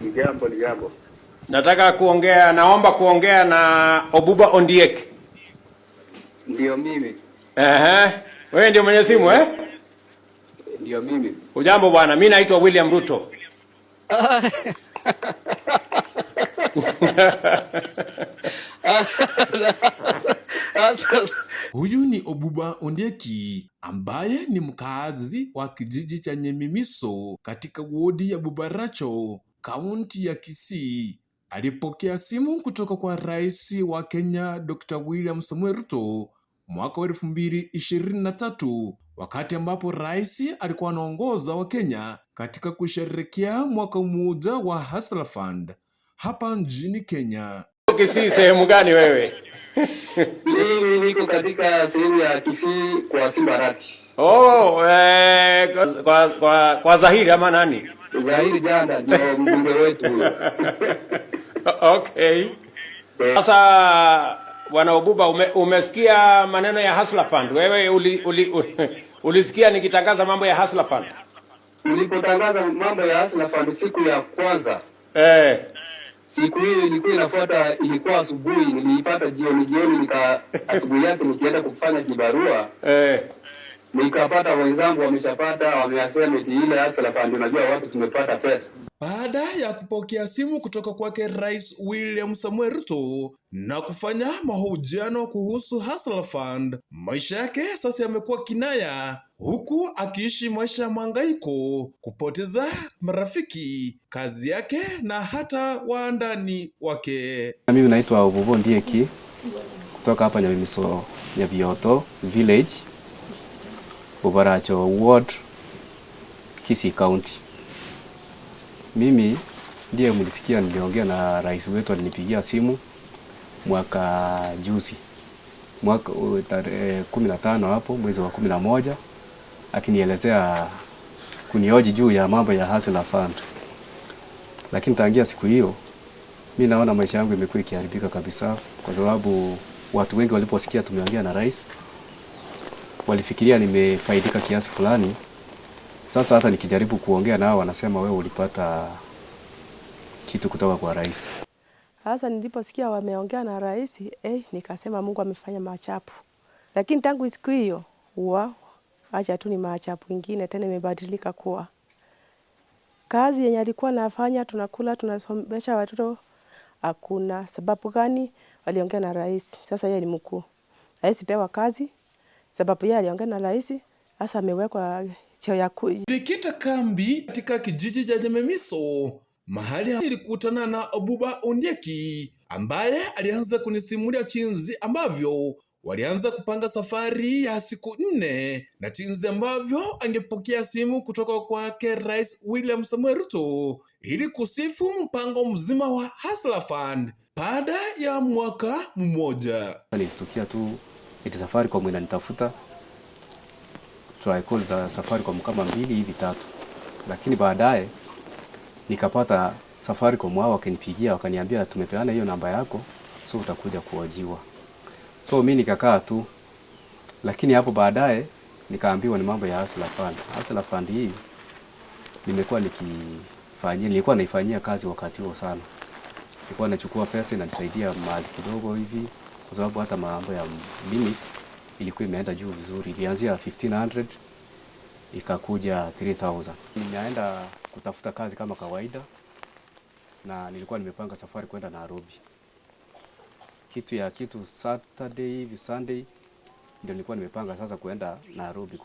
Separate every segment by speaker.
Speaker 1: Ni jambo, ni jambo.
Speaker 2: Nataka kuongea, naomba kuongea na Obuba Ondiek.
Speaker 1: Ndio mimi.
Speaker 2: Ehe. Wewe ndio mwenye simu, eh?
Speaker 1: Ndio mimi.
Speaker 2: Ujambo, bwana, mimi naitwa William Ruto.
Speaker 3: Huyu ni Obuba Ondieki ambaye ni mkaazi wa kijiji cha Nyemimiso katika wodi ya Bobaracho, kaunti ya Kisii. Alipokea simu kutoka kwa rais wa Kenya Dr. William Samoei Ruto mwaka wa 2023, wakati ambapo rais alikuwa anaongoza wa Kenya katika kusherehekea mwaka mmoja wa Hustler Fund hapa nchini Kenya.
Speaker 2: Kisii sehemu gani wewe?
Speaker 1: Mimi niko katika sehemu ya Kisii kwa Simbarati.
Speaker 2: Oh, kwa Zahiri ama nani?
Speaker 1: Zahiri Janda ndio mbunge wetu huyo.
Speaker 2: Okay. Sasa Bwana Obuba, umesikia maneno ya Hustler Fund? Wewe ulisikia nikitangaza mambo ya Hustler Fund?
Speaker 1: Ulipotangaza mambo ya Hustler Fund siku ya kwanza, siku hiyo ilikuwa inafuata, ilikuwa asubuhi, niliipata jioni jioni, nika asubuhi yake nikienda kufanya kibarua, nikapata wenzangu wameshapata, wameasema eti ile Hustler Fund, unajua watu tumepata pesa.
Speaker 3: Baada ya kupokea simu kutoka kwake Rais William Samoei Ruto na kufanya mahojiano kuhusu Hustler Fund, maisha yake sasa yamekuwa kinaya, huku akiishi maisha ya mahangaiko, kupoteza marafiki, kazi yake na hata waandani wake.
Speaker 4: Mimi naitwa Obuba Ondieki kutoka hapa Nyamimiso Nyabioto Village, Bobaracho Ward, Kisii County. Mimi ndiye mlisikia niliongea na rais wetu, alinipigia simu mwaka juzi, mwaka tarehe 15 hapo mwezi wa 11, akinielezea kunioji juu ya mambo ya Hustler Fund. Lakini tangia siku hiyo mi naona maisha yangu imekuwa ikiharibika kabisa, kwa sababu watu wengi waliposikia tumeongea na rais walifikiria nimefaidika kiasi fulani. Sasa hata nikijaribu kuongea nao wanasema wewe ulipata kitu kutoka kwa rais.
Speaker 5: Sasa niliposikia wameongea na rais, nikasema Mungu amefanya maajabu. Lakini tangu siku hiyo, acha tu ni maajabu ingine tena imebadilika kuwa. Kazi yenye alikuwa anafanya, tunakula, tunasomesha watoto, hakuna. Sababu gani? Waliongea na rais. Sasa yeye ni mkuu. Rais pewa kazi, sababu yeye aliongea na rais, sasa amewekwa cheo ya
Speaker 3: Nilikita kambi katika kijiji cha Nyamimiso, mahali nilikutana na Obuba Ondieki ambaye alianza kunisimulia jinsi ambavyo walianza kupanga safari ya siku 4 na jinsi ambavyo angepokea simu kutoka kwake Rais William Samoei Ruto ili kusifu mpango mzima wa Hustler Fund baada ya mwaka mmoja.
Speaker 4: Nilistukia tu eti Safaricom inanitafuta. Try call za Safaricom kama 2 hivi 3. Lakini baadaye nikapata Safaricom wao wakinipigia wakaniambia tumepeana hiyo namba yako, so utakuja kuhojiwa. So mimi nikakaa tu. Lakini hapo baadaye nikaambiwa ni mambo ya Hustler Fund. Hustler Fund hii nimekuwa nikifanyia, nilikuwa naifanyia kazi wakati huo sana. Nilikuwa nachukua pesa inanisaidia mahali kidogo hivi, kwa sababu hata mambo ya limit ilikuwa imeenda juu vizuri. Ilianzia 1500 ikakuja 3000. Ninaenda kutafuta kazi kama kawaida na nilikuwa nimepanga safari kwenda Nairobi. Kitu ya kitu Saturday hivi Sunday ndio nilikuwa nimepanga sasa kwenda Nairobi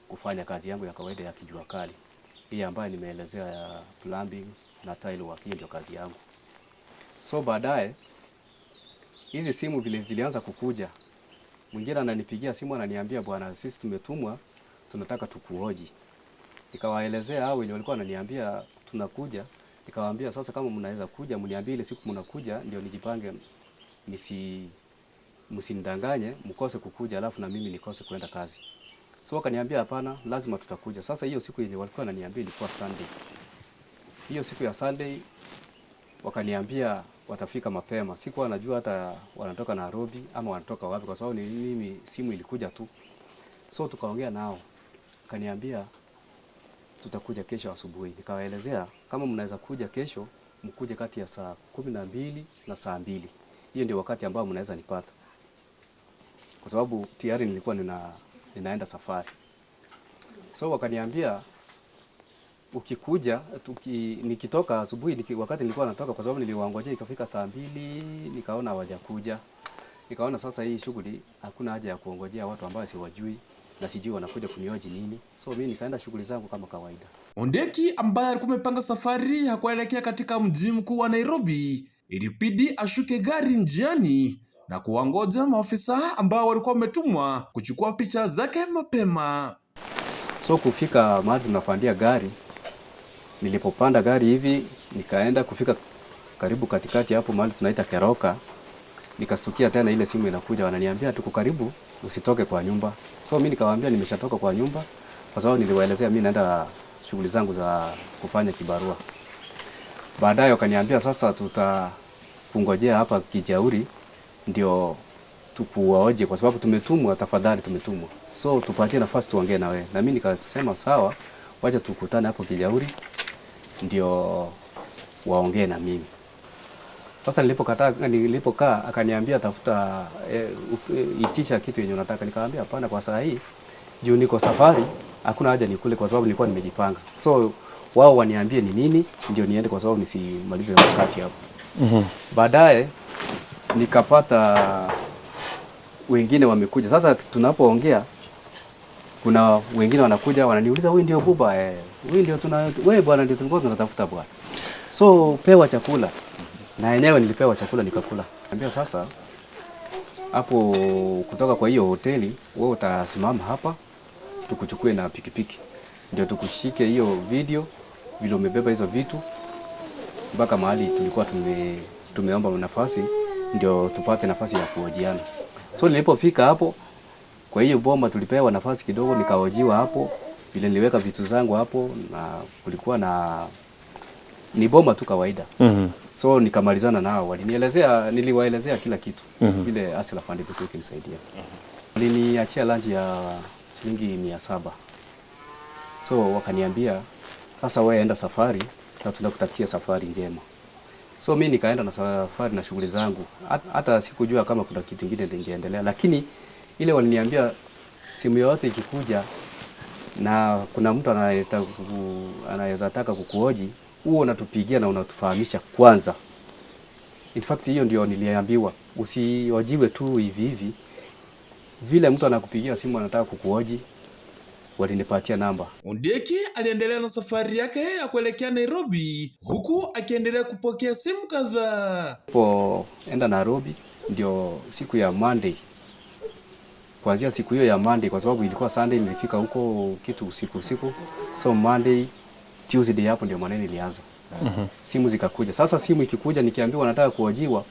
Speaker 4: kufanya kazi yangu ya kawaida ya kijua kali. Hii ambayo nimeelezea ya plumbing na tile work, hiyo ndio kazi yangu. So baadaye hizi simu vile zilianza kukuja, mwingine ananipigia simu ananiambia bwana sisi tumetumwa tunataka tukuhoji. Nikawaelezea hao wenye walikuwa wananiambia tunakuja, nikawaambia sasa kama mnaweza kuja mniambie ile siku mnakuja ndio nijipange, msinidanganye mkose kukuja alafu na mimi nikose kwenda kazi. So wakaniambia hapana, lazima tutakuja. Sasa hiyo siku yenye walikuwa wananiambia ilikuwa Sunday. Hiyo siku ya Sunday wakaniambia watafika mapema. Sikuwa najua hata wanatoka Nairobi ama wanatoka wapi, kwa sababu ni mimi simu ilikuja tu. So tukaongea nao. Akaniambia tutakuja kesho asubuhi. Nikawaelezea kama mnaweza kuja kesho mkuje kati ya saa 12 na saa 2. Hiyo ndio wakati ambao mnaweza nipata, kwa sababu tayari nilikuwa ninaenda safari. So wakaniambia ukikuja nikitoka asubuhi wakati nilikuwa natoka, kwa sababu niliwaangojea ikafika saa 2 nikaona hawajakuja. Nikaona sasa hii shughuli hakuna haja ya kuongojea watu ambao siwajui na sijui wanakuja kunioji nini. So mimi nikaenda shughuli zangu kama kawaida.
Speaker 3: Ondieki ambaye alikuwa amepanga safari ya kuelekea katika mji mkuu wa Nairobi, ilibidi ashuke gari njiani na kuwangoja maafisa ambao walikuwa wametumwa kuchukua picha zake mapema.
Speaker 4: So kufika mahali tunapandia gari, nilipopanda gari hivi nikaenda kufika karibu katikati hapo mahali tunaita Keroka, nikastukia tena ile simu inakuja, wananiambia tuko karibu, usitoke kwa nyumba. So mimi nikawaambia nimeshatoka kwa nyumba, kwa sababu niliwaelezea mimi naenda shughuli zangu za kufanya kibarua. Baadaye wakaniambia sasa tutakungojea hapa Kijauri ndio tukuwaoje, kwa sababu tumetumwa, tafadhali tumetumwa, so tupatie nafasi tuongee na wewe. Na mimi nikasema sawa, wacha tukutane hapo Kijauri ndio waongee na mimi. Sasa nilipokaa akaniambia tafuta itisha kitu yenye unataka. Nikamwambia hapana, kwa saa hii juu niko safari, hakuna haja nikule kwa sababu nilikuwa nimejipanga. So wao waniambie ni nini ndio niende, kwa sababu nisimalize wakati hapo. Baadaye nikapata wengine wamekuja. Sasa tunapoongea kuna wengine wanakuja wananiuliza, huyu ndio Buba huyu ndio tuna wewe bwana, ndio tulikuwa tunatafuta bwana. So pewa chakula. Na yenyewe nilipewa chakula nikakula. Niambia sasa hapo kutoka kwa hiyo hoteli wewe utasimama hapa tukuchukue na pikipiki ndio tukushike hiyo video vile umebeba hizo vitu mpaka mahali tulikuwa tumeomba nafasi ndio tupate nafasi ya kuhojiana. So nilipofika hapo kwa hiyo boma tulipewa nafasi kidogo, nikahojiwa hapo vile niliweka vitu zangu hapo, na kulikuwa na ni boma tu kawaida. So nikamalizana nao, walinielezea, niliwaelezea kila kitu vile Hustler Fund ilikuwa ikinisaidia. Waliniachia lunch ya shilingi 700. So wakaniambia sasa wewe enda safari na tunakutakia safari njema. So mimi nikaenda na safari na shughuli zangu. Hata sikujua kama kuna kitu kingine ningeendelea, lakini ile waliniambia simu yote ikikuja na kuna mtu anaweza taka kukuhoji, huo unatupigia na unatufahamisha kwanza. In fact hiyo ndio niliambiwa, usihojiwe tu hivi hivi. Vile mtu anakupigia simu anataka kukuhoji, walinipatia namba.
Speaker 3: Ondieki aliendelea na safari yake ya kuelekea Nairobi huku akiendelea kupokea simu kadhaa.
Speaker 4: Nilipoenda Nairobi ndio siku ya Monday. Kuanzia siku hiyo ya Monday, kwa sababu ilikuwa Sunday nilifika huko kitu usiku usiku. So Monday, Tuesday hapo ndio maneno ilianza. Simu zikakuja. Sasa simu ikikuja nikiambiwa nataka kuhojiwa,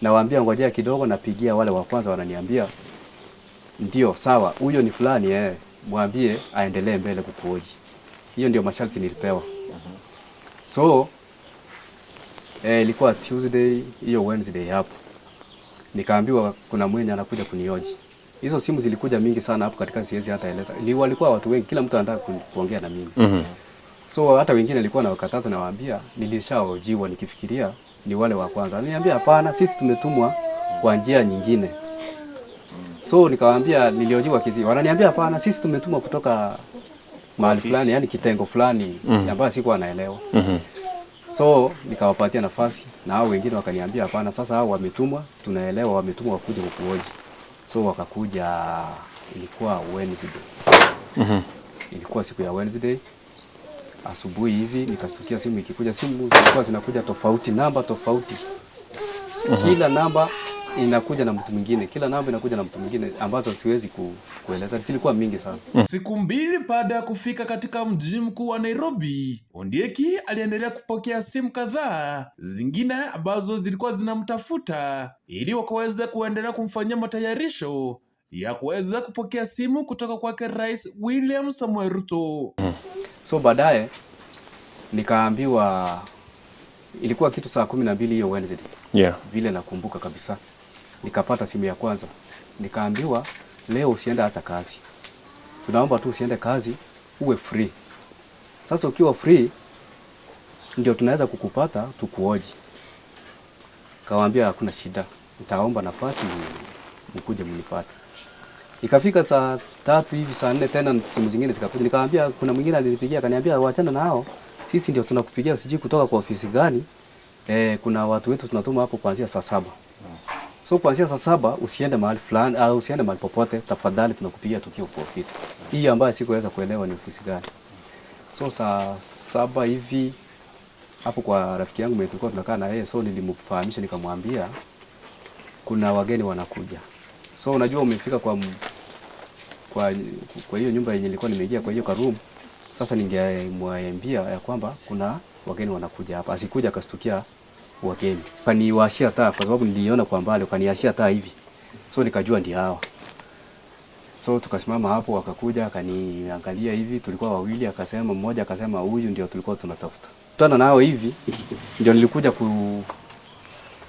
Speaker 4: nawaambia ngojea kidogo, napigia wale wa kwanza wananiambia ndio sawa, huyo ni fulani mwambie aendelee mbele kukuhoji. Hiyo ndio masharti nilipewa. So ilikuwa Tuesday, hiyo Wednesday hapo nikaambiwa kuna mwenye anakuja kunioji. Hizo simu zilikuja mingi sana hapo katika, siwezi hata eleza. Ni walikuwa watu wengi, kila mtu anataka kuongea na mimi. So hata wengine nilikuwa nawakataza, nawaambia nilishaojiwa nikifikiria ni wale wa kwanza. Aliniambia hapana, sisi tumetumwa kwa njia nyingine. So nikawaambia niliojiwa Kisii. Wananiambia hapana, sisi tumetumwa kutoka mahali fulani, yani kitengo fulani ambayo sikuwa naelewa. So nikawapatia nafasi na hao wengine wakaniambia hapana, sasa hao wametumwa, tunaelewa wametumwa wakuja kukuhoji. So wakakuja, ilikuwa Wednesday. Ilikuwa siku ya Wednesday asubuhi hivi nikastukia simu ikikuja. Simu zilikuwa zinakuja tofauti, namba tofauti. Kila namba inakuja na mtu mwingine, kila namba inakuja na mtu mwingine ambazo siwezi kueleza, zilikuwa mingi sana.
Speaker 3: Siku mbili baada ya kufika katika mji mkuu wa Nairobi, Ondieki aliendelea kupokea simu kadhaa zingine ambazo zilikuwa zinamtafuta ili wakaweze kuendelea kumfanyia matayarisho ya kuweza kupokea simu kutoka kwake Rais William Samoei Ruto.
Speaker 4: So baadaye nikaambiwa, ilikuwa kitu saa 12 hiyo Wednesday. Vile nakumbuka kabisa. Nikapata simu ya kwanza. Nikaambiwa leo usiende hata kazi. Tunaomba tu usiende kazi, uwe free. Sasa ukiwa free ndio tunaweza kukupata tukuoji. Kawaambia hakuna shida, nitaomba nafasi mkuje mnipate. Ikafika saa 3 hivi, saa 4 tena simu zingine zikakuja. Nikamwambia kuna mwingine alinipigia akaniambia waachana na hao, sisi ndio tunakupigia sijui kutoka kwa ofisi gani. Kuna watu wetu tunatuma hapo kuanzia saa 7. So kuanzia saa 7 usiende mahali fulani au usiende mahali popote, tafadhali tunakupigia tukiwa kwa ofisi. Hii ambayo sikuweza kuelewa ni ofisi gani. So saa 7 hivi hapo kwa rafiki yangu mwenye tulikuwa tunakaa na yeye, so nilimfahamisha nikamwambia kuna wageni wanakuja. So unajua umefika kwa hiyo nyumba yenye nilikuwa nimeingia kwa hiyo room. Sasa ningemwambia ya kwamba kuna wageni wanakuja hapa. Asikuja akastukia wageni. Kaniwashia taa kwa sababu niliona kwa mbali, kaniwashia taa hivi. So nikajua ndio hawa. So tukasimama hapo, wakakuja akaniangalia hivi, tulikuwa wawili, akasema mmoja akasema huyu ndio tulikuwa tunatafuta. Tutana nao hivi ndio nilikuja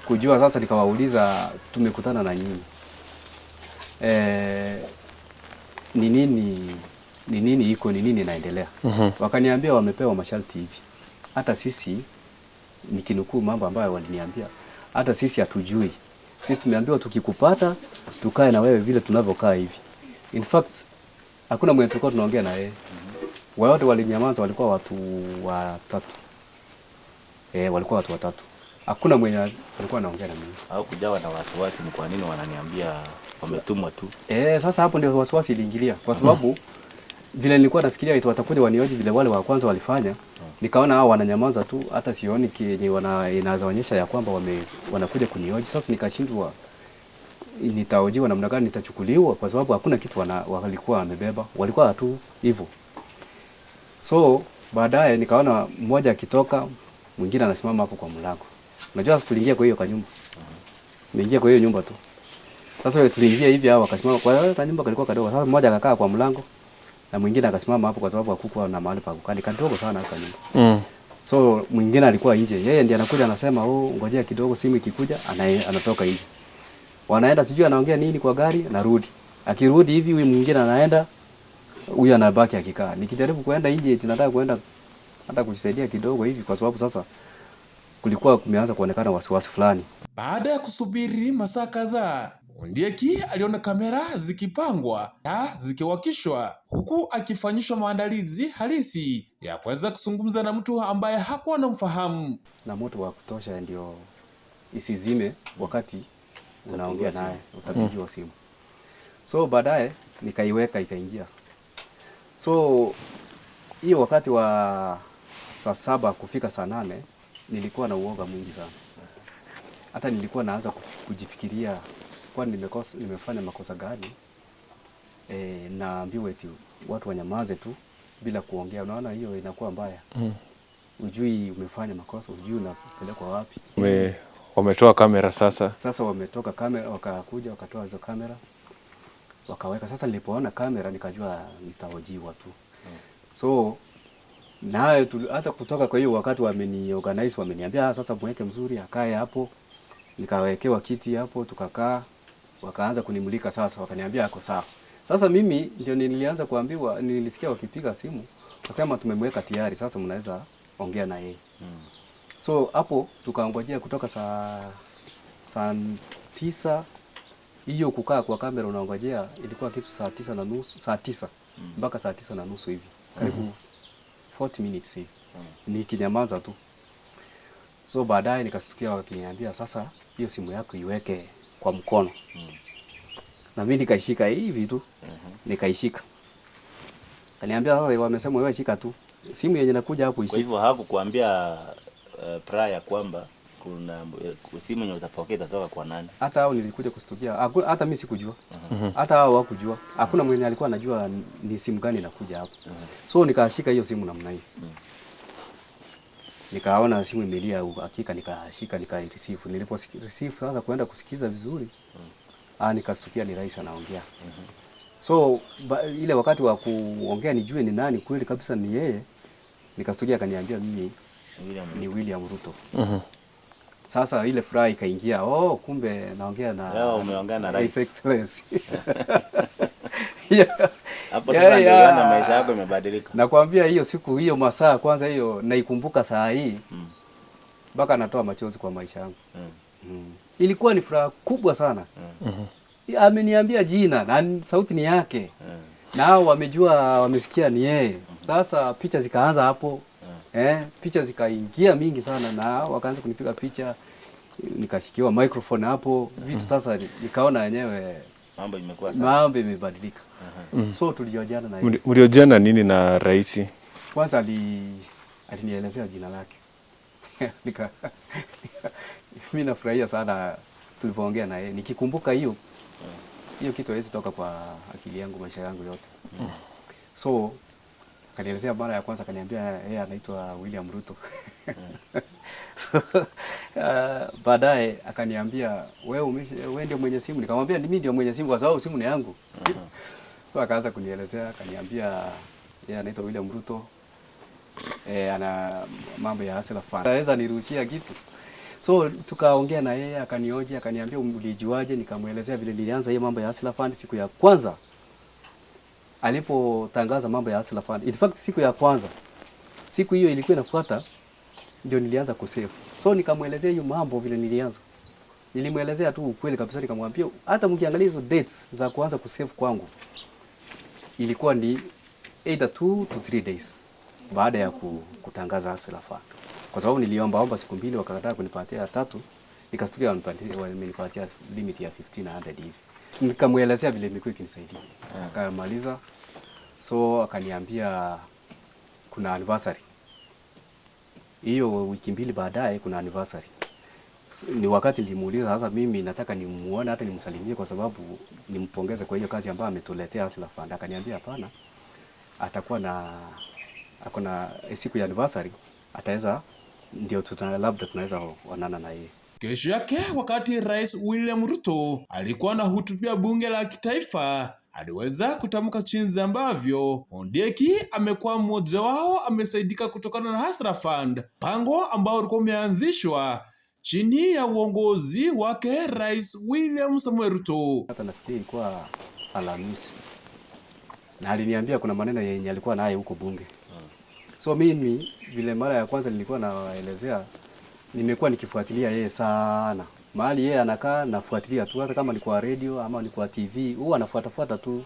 Speaker 4: kujua sasa, nikawauliza tumekutana na nyinyi. Ni nini iko, ni nini inaendelea? Wakaniambia wamepewa masharti hivi. Hata sisi, nikinukuu mambo ambayo waliniambia, hata sisi hatujui. Sisi tumeambiwa tukikupata tukae na wewe vile tunavyokaa hivi. In fact, hakuna mwenye tulikuwa tunaongea na yeye. Wote walinyamaza, walikuwa watu watatu. Walikuwa watu watatu. Hakuna mwenye alikuwa anaongea na mimi.
Speaker 6: Au kujawa na wasiwasi ni kwa nini wananiambia wametumwa tu?
Speaker 4: Sasa hapo ndio wasiwasi iliingilia kwa sababu vile nilikuwa nafikiria eti watakuja wanioje vile wale wa kwanza walifanya, nikaona hao wananyamaza tu, hata sioni kenye inaweza onyesha ya kwamba wanakuja kunioji. Sasa nikashindwa nitaojiwa namna gani, nitachukuliwa kwa sababu hakuna kitu walikuwa wamebeba, walikuwa tu hivyo. So baadaye nikaona mmoja akitoka, mwingine anasimama hapo kwa mlango. Unajua sasa tuliingia kwa hiyo kanyumba. Nimeingia kwa hiyo nyumba tu. Sasa wale tuliingia hivi hao wakasimama kwa hiyo kanyumba kalikuwa kadogo. Sasa mmoja akakaa kwa mlango na mwingine akasimama hapo kwa sababu hakukuwa na mahali pa kukaa, ni kadogo sana hapa nyumba. So mwingine alikuwa nje. Yeye ndiye anakuja anasema, "Oh, ngojea kidogo, simu ikikuja," anatoka nje. Wanaenda sijui anaongea nini kwa gari, anarudi. Akirudi hivi huyu mwingine anaenda, huyu anabaki akikaa. Nikijaribu kuenda nje, tunataka kuenda hata kujisaidia kidogo hivi kwa sababu sasa kulikuwa kumeanza kuonekana wasiwasi fulani.
Speaker 3: Baada ya kusubiri masaa kadhaa, Ondieki aliona kamera zikipangwa, taa zikiwakishwa, huku akifanyishwa maandalizi halisi ya kuweza kuzungumza na mtu ambaye hakuwa anamfahamu.
Speaker 4: Na moto wa kutosha ndio isizime wakati unaongea naye, utapigiwa simu. So baadaye nikaiweka ikaingia. So hiyo wakati wa saa 7 kufika saa 8 nilikuwa na uoga mwingi sana. Hata nilikuwa naanza kujifikiria kwani nimefanya makosa gani? Naambiwa eti watu wanyamaze tu bila kuongea. Unaona hiyo inakuwa mbaya. Ujui umefanya makosa, ujui unapelekwa wapi.
Speaker 7: Wametoa kamera sasa.
Speaker 4: Sasa wametoka kamera, wakakuja wakatoa hizo kamera wakaweka. Sasa nilipoona kamera nikajua nitahojiwa tu. So naye hata kutoka kwa hiyo wakati wameniorganize, wameniambia sasa mweke mzuri akae hapo. Nikawekewa kiti hapo tukakaa, wakaanza kunimulika sasa, wakaniambia ako sawa. Sasa mimi ndio nilianza kuambiwa, nilisikia wakipiga simu wakasema tumemweka tayari, sasa mnaweza ongea na yeye. So hapo tukaongojea kutoka saa 9 hiyo kukaa kwa kamera unaongojea, ilikuwa kitu saa 9:30, saa 9 mpaka saa 9:30 hivi. Karibu 40 minutes hivi. Nikinyamaza tu. So baadaye nikasikia wakiniambia sasa hiyo simu yako iweke kwa mkono. Na mimi nikaishika hivi tu. Nikaishika. Kaniambia sasa wamesema wewe shika tu. Simu yenye nakuja hapo ishika.
Speaker 6: Kwa hivyo hakukuambia prior kwamba kuna simu yenye utapokea itatoka kwa nani?
Speaker 4: Hata hao nilikuja kustukia. Hata mimi sikujua. Hata hao hawakujua. Hakuna mwenye alikuwa anajua ni simu gani inakuja hapo. So nikashika hiyo simu namna hii. Nikaona simu imelia, hakika nikashika nikaireceive. Nilipo receive sasa kuenda kusikiza vizuri. Nikastukia ni rais anaongea. So ile wakati wa kuongea nijue ni nani kweli kabisa ni yeye, nikastukia akaniambia mimi ni William Ruto. Sasa ile furaha ikaingia, oh, kumbe naongea na
Speaker 6: Leo umeongea na
Speaker 4: His
Speaker 6: rais.
Speaker 4: Excellency. Yeah.
Speaker 6: Hapo
Speaker 4: Yeah,
Speaker 6: sasa ndio
Speaker 4: yeah.
Speaker 6: uliona maisha yako imebadilika.
Speaker 4: Nakwambia hiyo siku, hiyo masaa kwanza, hiyo naikumbuka saa hii mpaka natoa machozi kwa maisha yangu. Ilikuwa ni furaha kubwa sana. Ameniambia jina na sauti ni yake na hao wamejua, wamesikia ni yeye. Sasa picha zikaanza hapo, picha zikaingia mingi sana na wakaanza kunipiga picha, nikashikiwa microphone hapo vitu. Sasa nikaona wenyewe
Speaker 6: Mambo imekuwa sawa.
Speaker 4: mambo imebadilika. So tuliojana na yeye.
Speaker 7: Mliojiana nini na rais?
Speaker 4: Kwanza alinielezea jina lake. Mi nafurahia sana tulivyoongea na yeye, nikikumbuka hiyo hiyo kitu haiwezi toka kwa akili yangu maisha yangu yote. So akanielezea mara ya kwanza, akaniambia yeye anaitwa William Ruto. So, baadaye akaniambia, wewe ndio mwenye simu. Nikamwambia mimi ndio mwenye simu kwa sababu simu ni yangu. So akaanza kunielezea, akaniambia yeye anaitwa William Ruto, ana mambo ya Hustler Fund. Anaweza nirushia kitu. So tukaongea na yeye, akanioji, akaniambia, "Ulijuaje?" Nikamwelezea vile nilianza hiyo mambo ya Hustler Fund siku ya kwanza alipotangaza mambo ya Hustler Fund. In fact, siku ya kwanza, siku hiyo ilikuwa inafuata ndio nilianza kusave. So nikamwelezea hiyo mambo vile nilianza. Nilimwelezea tu ukweli kabisa, nikamwambia hata mkiangalia hizo dates za kuanza kusave kwangu ilikuwa ni either 2 to 3 days baada ya kutangaza Hustler Fund. Kwa sababu niliomba omba siku mbili, wakakataa kunipatia ya tatu, nikastukia wamenipatia limit ya 1500 hivi. Nikamwelezea vile imekuwa ikinisaidia. Akamaliza, so akaniambia kuna anniversary hiyo wiki 2 baadaye kuna anniversary. So, ni wakati nilimuuliza sasa, mimi nataka nimuone hata nimsalimie kwa sababu nimpongeze kwa hiyo kazi ambayo ametuletea Hustler Fund. Akaniambia hapana, atakuwa na ako na siku ya anniversary, ataweza ndio labda tunaweza onana na yeye.
Speaker 3: Kesho yake, wakati Rais William Ruto alikuwa anahutubia bunge la kitaifa, aliweza kutamka jinsi ambavyo Ondieki amekuwa mmoja wao amesaidika kutokana na Hustler Fund, mpango ambao ulikuwa umeanzishwa chini ya uongozi wake Rais William Samoei Ruto.
Speaker 4: Hata nafikiri ilikuwa Alhamisi, na aliniambia kuna maneno yenye alikuwa naye huko bunge. So mimi vile mara ya kwanza nilikuwa nawaelezea, nimekuwa nikifuatilia yeye sana mahali yeye anakaa, nafuatilia tu, hata kama ni kwa radio ama ni kwa TV, huwa anafuatafuata tu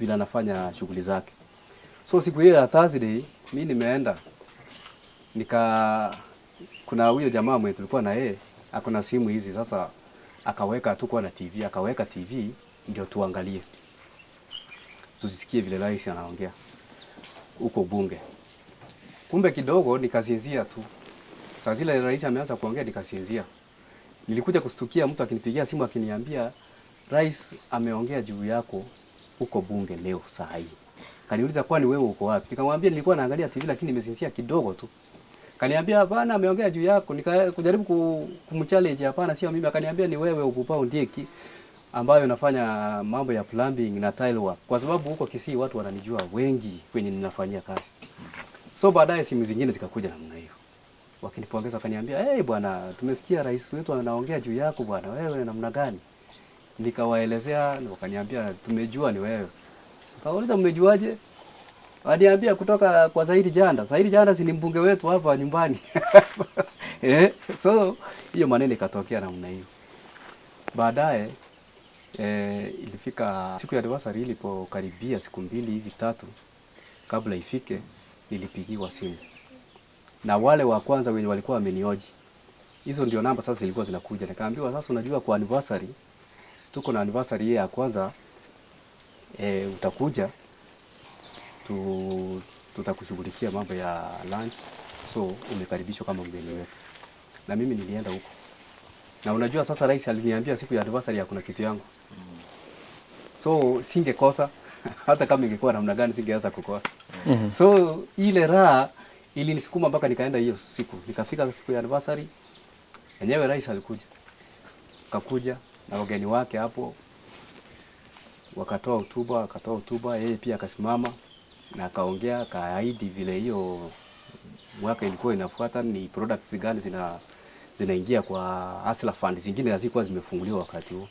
Speaker 4: vile anafanya shughuli zake. So siku hiyo ya Thursday mi nimeenda kuna huyo jamaa mwenye tulikuwa na yeye ako na simu hizi sasa, akaweka tu kwa na TV, akaweka TV ndio tuangalie tusikie vile rais anaongea huko bunge. Kumbe kidogo nikasinzia tu. Saa zile rais ameanza kuongea nikasinzia. Nilikuja kustukia mtu akinipigia simu akiniambia, "Rais ameongea juu yako huko bunge leo saa hii." Kaniuliza, "Kwani wewe uko wapi?" Nikamwambia nilikuwa naangalia TV lakini nimesinzia kidogo tu. Kaniambia, "Hapana, ameongea juu yako." Nikajaribu kumchallenge, "Hapana, sio mimi." Akaniambia, "Ni wewe Obuba Ondieki ambayo nafanya mambo ya plumbing na tile work." Kwa sababu huko Kisii watu wananijua wengi kwenye ninafanyia kazi. So baadaye simu zingine zikakuja namna hiyo. Wakinipongeza wakaniambia, "Hey bwana, tumesikia rais wetu anaongea juu yako bwana, wewe namna gani?" Nikawaelezea, wakaniambia, "Tumejua ni wewe." Nikauliza, "Mmejuaje?" Waniambia kutoka kwa Zaidi Janda. Zaidi Janda si ni mbunge wetu hapa nyumbani. So hiyo maneno ikatokea namna hiyo. Baadaye ilifika siku ya anniversary ilipokaribia siku 2 hivi 3 kabla ifike, nilipigiwa simu na wale wa kwanza wenye walikuwa wamenioji. Hizo ndio namba sasa zilikuwa zinakuja. Nikaambiwa sasa, unajua kwa anniversary, tuko na anniversary hii ya kwanza, utakuja tutakushughulikia mambo ya lunch, so umekaribishwa kama mgeni wetu. Na mimi nilienda huko. Na unajua sasa rais aliniambia siku ya anniversary hakuna kitu yangu. So singekosa hata kama ingekuwa namna gani singeweza kukosa. So ile raha ilinisukuma mpaka nikaenda hiyo siku. Nikafika siku ya anniversary, enyewe rais alikuja. Akakuja na wageni wake hapo, wakatoa hotuba, akatoa hotuba, yeye pia akasimama na akaongea, akaahidi vile hiyo mwaka ilikuwa inafuata ni products gani zinaingia kwa Hustler Fund, zingine hazikuwa zimefunguliwa wakati huo,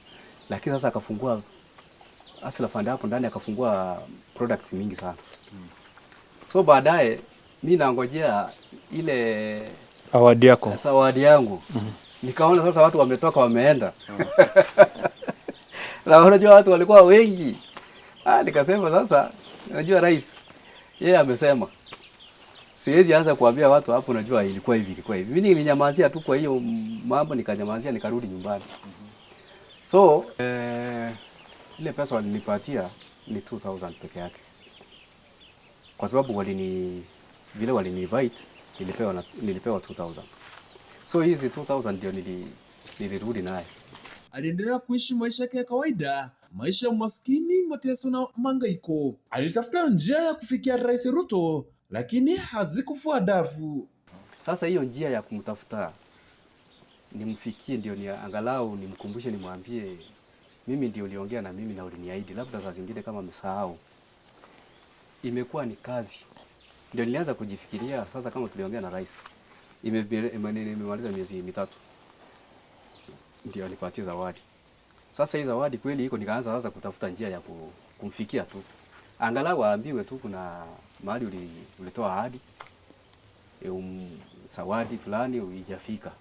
Speaker 4: lakini sasa akafungua Hustler Fund hapo ndani, akafungua products mingi sana. So baadaye mi nangojea ile
Speaker 7: Award yako.
Speaker 4: Zawadi yangu. Nikaona sasa watu wametoka wameenda. Na unajua watu walikuwa wengi. Ah, nikasema sasa, unajua rais yeye amesema siwezi anza kuambia watu hapo, unajua ilikuwa hivi, ilikuwa hivi. Mimi nilinyamazia tu kwa hiyo mambo, nikanyamazia nikarudi nyumbani. So ile pesa walinipatia ni 2000 peke yake, kwa sababu vile walini invite nilipewa 2000. So hizi 2000 ndio nilirudi naye.
Speaker 3: Aliendelea kuishi maisha yake ya kawaida, maisha ya umaskini, mateso na mangaiko. Alitafuta njia ya kufikia Rais Ruto, lakini hazikufua dafu.
Speaker 4: Sasa hiyo njia ya kumtafuta nimfikie, ndio ni angalau nimkumbushe, nimwambie mimi ndio uliongea na mimi na uliniahidi, labda saa zingine kama amesahau, imekuwa ni kazi. Ndio nilianza kujifikiria sasa, kama tuliongea na rais, imemaliza miezi 3 ndio alipatia zawadi. Sasa hii zawadi kweli iko, nikaanza sasa kutafuta njia ya kumfikia tu, angalau aambiwe tu kuna mahali ulitoa ahadi zawadi fulani huijafika.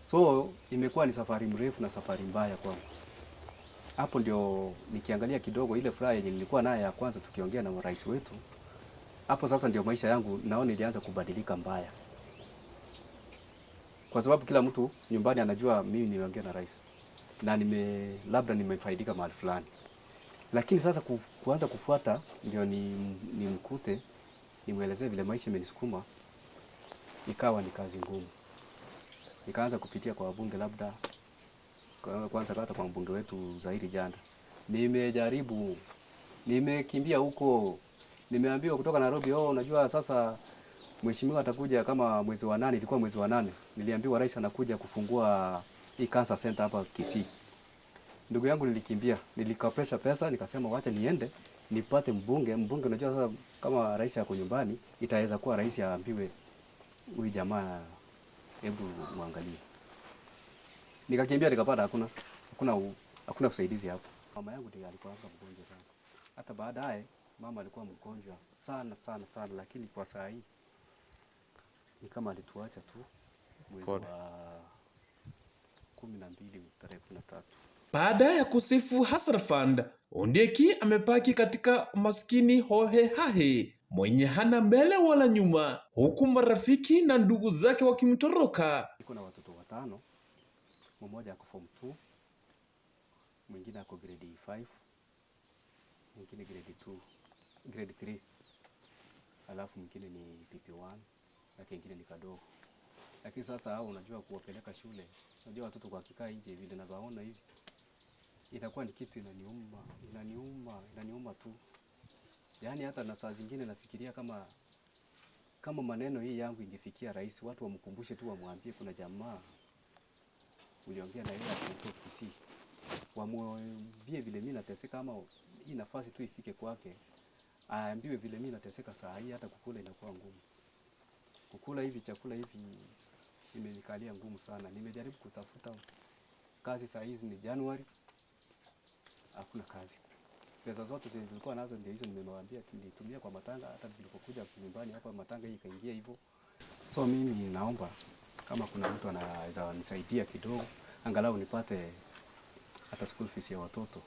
Speaker 4: So imekuwa ni safari mrefu na safari mbaya kwangu. Hapo ndio nikiangalia kidogo ile furaha yenye nilikuwa nayo ya kwanza tukiongea na rais wetu, hapo sasa ndio maisha yangu naona ilianza kubadilika mbaya, kwa sababu kila mtu nyumbani anajua mimi nimeongea na rais na labda nimefaidika mahali fulani. Lakini sasa kuanza kufuata ndio nimkute nimwelezee vile maisha imenisukuma, ikawa ni kazi ngumu. Nikaanza kupitia kwa wabunge, labda kwanza hata kwa mbunge wetu Zairi Janda. Nimejaribu, nimekimbia huko, nimeambiwa kutoka Nairobi, oh, unajua sasa mheshimiwa atakuja kama mwezi wa 8, ilikuwa mwezi wa 8. Niliambiwa rais anakuja kufungua hii cancer center hapa Kisii. Ndugu yangu nilikimbia, nilikopesha pesa, nikasema wacha niende nipate mbunge. Mbunge unajua sasa kama rais yako nyumbani, itaweza kuwa rais aambiwe huyu jamaa hebu muangalie. Nikakimbia nikapata hakuna usaidizi hapo. Mama yangu ndiye alikuwa mgonjwa sana. Hata baadaye mama alikuwa mgonjwa sana sana sana, lakini kwa saa hii ni kama alituacha tu mwezi wa 12 tarehe 13.
Speaker 3: Baada ya kusifu Hustler Fund, Ondieki amepaki katika maskini hohe hahe, mwenye hana mbele wala nyuma, huku marafiki na ndugu zake wakimtoroka.
Speaker 4: Niko na watoto 5, mmoja ako form 2, mwingine ako grade 5, mwingine grade 2, grade 3. Alafu mwingine ni PP1 na kingine ni kadogo. Lakini sasa hao unajua kuwapeleka shule, unajua watoto kwa kikaa nje vile nawaona hivi, inakuwa ni kitu inaniuma, inaniuma, inaniuma tu. Yaani hata na saa zingine nafikiria kama maneno hii yangu ingefikia rais, watu wamkumbushe tu, wamwambie kuna jamaa uliongea na yeye hapo Kisii, wamwambie vile mimi nateseka, ama hii nafasi tu ifike kwake, aambiwe vile mimi nateseka saa hii, hata kukula inakuwa ngumu. Kukula hivi chakula hivi imenikalia ngumu sana. Nimejaribu kutafuta kazi saa hizi ni Januari, hakuna kazi. Pesa zote zenye nilikuwa nazo ndio hizo nimewaambia nilitumia kwa matanga, hata nilipokuja nyumbani hapa matanga hii ikaingia hivyo. So mimi naomba kama kuna mtu anaweza nisaidia kidogo, angalau nipate hata school fees ya watoto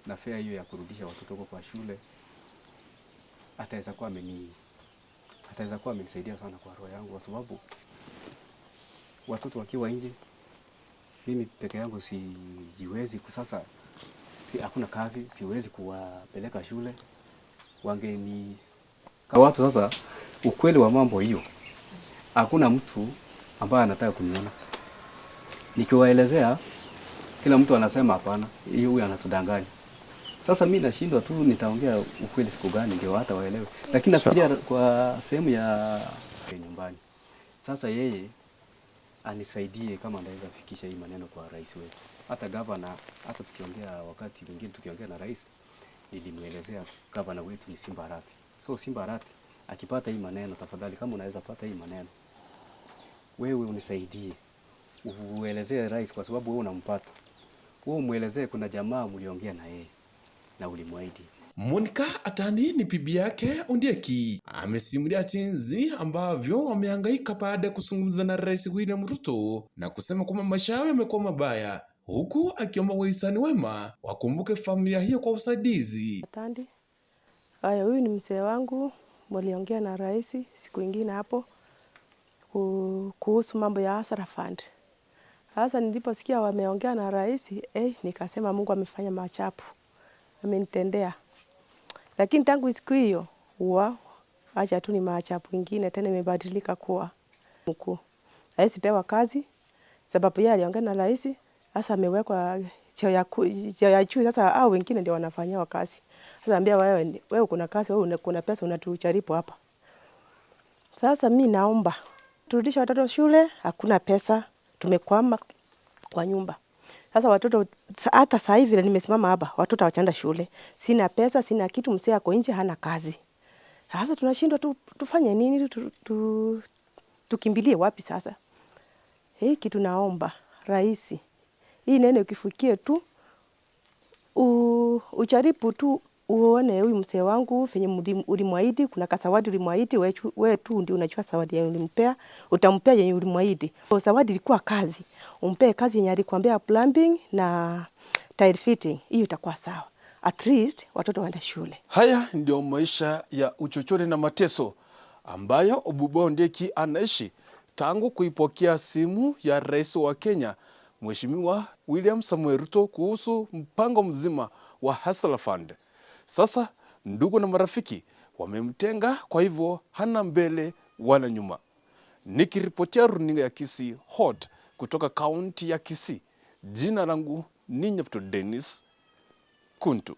Speaker 4: na fare hiyo ya kurudisha watoto huko kwa shule, ataweza kuwa amenisaidia sana kwa roho yangu, kwa sababu watoto wakiwa nje, mimi peke yangu sijiwezi. Sasa si hakuna kazi, siwezi kuwapeleka shule. Wangeni kwa watu sasa, ukweli wa mambo hiyo, hakuna mtu ambaye anataka kuniona nikiwaelezea. Kila mtu anasema hapana, hiyo huyu anatudanganya. Sasa mimi nashindwa tu nitaongea ukweli siku gani ndio hata waelewe. Lakini nafikiria kwa sehemu ya nyumbani. Sasa yeye anisaidie kama anaweza fikisha hii maneno kwa rais wetu. Hata governor, hata tukiongea wakati mwingine tukiongea na rais, nilimuelezea governor wetu ni Simba Arati. So Simba Arati akipata hii maneno, tafadhali kama unaweza pata hii maneno, wewe unisaidie. Uelezee rais kwa sababu wewe unampata. Wewe umwelezee kuna jamaa mliongea na yeye na ulimwahidi.
Speaker 3: Monica Atandi ni bibi yake Ondieki amesimulia jinsi ambavyo wamehangaika baada ya kuzungumza na Rais William Ruto na kusema kwamba maisha yao yamekuwa mabaya, huku akiomba wahisani wema wakumbuke familia hiyo kwa usaidizi.
Speaker 5: Atandi. Haya, huyu ni mzee wangu, waliongea na rais siku ingine hapo kuhusu mambo ya Hustler Fund. Sasa niliposikia wameongea na rais, nikasema Mungu amefanya maajabu, amenitendea. Lakini tangu siku hiyo acha tu ni maajabu ingine tena imebadilika kuwa mkuu. Rais pewa kazi sababu yeye aliongea na rais, sasa amewekwa cheo ya juu, sasa hao wengine ndio wanafanyiwa kazi. Sasa ambia wewe kuna kazi, wewe kuna pesa unatujaribu hapa. Sasa mi naomba turudishe watoto shule, hakuna pesa, tumekwama kwa nyumba. Sasa watoto hata sasa hivi vile nimesimama hapa, watoto hawajaenda shule. Sina pesa, sina kitu, mzee ako nje hana kazi. Sasa tunashindwa tufanye nini, tukimbilie wapi sasa? Hii kitu naomba rais, hii nene ukifikie tu ujaribu tu uone huyu mzee wangu venye ulimwahidi, kuna kasawadi ulimwahidi, wewe tu ndio unajua zawadi yenye ulimpea, utampea yenye ulimwahidi. Kwa zawadi ilikuwa kazi, umpe kazi yenye alikwambia plumbing na tile fitting, hiyo itakuwa sawa. At least watoto waende shule.
Speaker 3: Haya ndio maisha ya uchochole na mateso ambayo Obuba Ondieki anaishi tangu kuipokea simu ya rais wa Kenya Mheshimiwa William Samoei Ruto kuhusu mpango mzima wa Hustler Fund. Sasa ndugu na marafiki wamemtenga, kwa hivyo hana mbele wala nyuma. Nikiripotia runinga ya Kisii Hot kutoka kaunti ya Kisii, jina langu ni Nyapto Dennis Kuntu.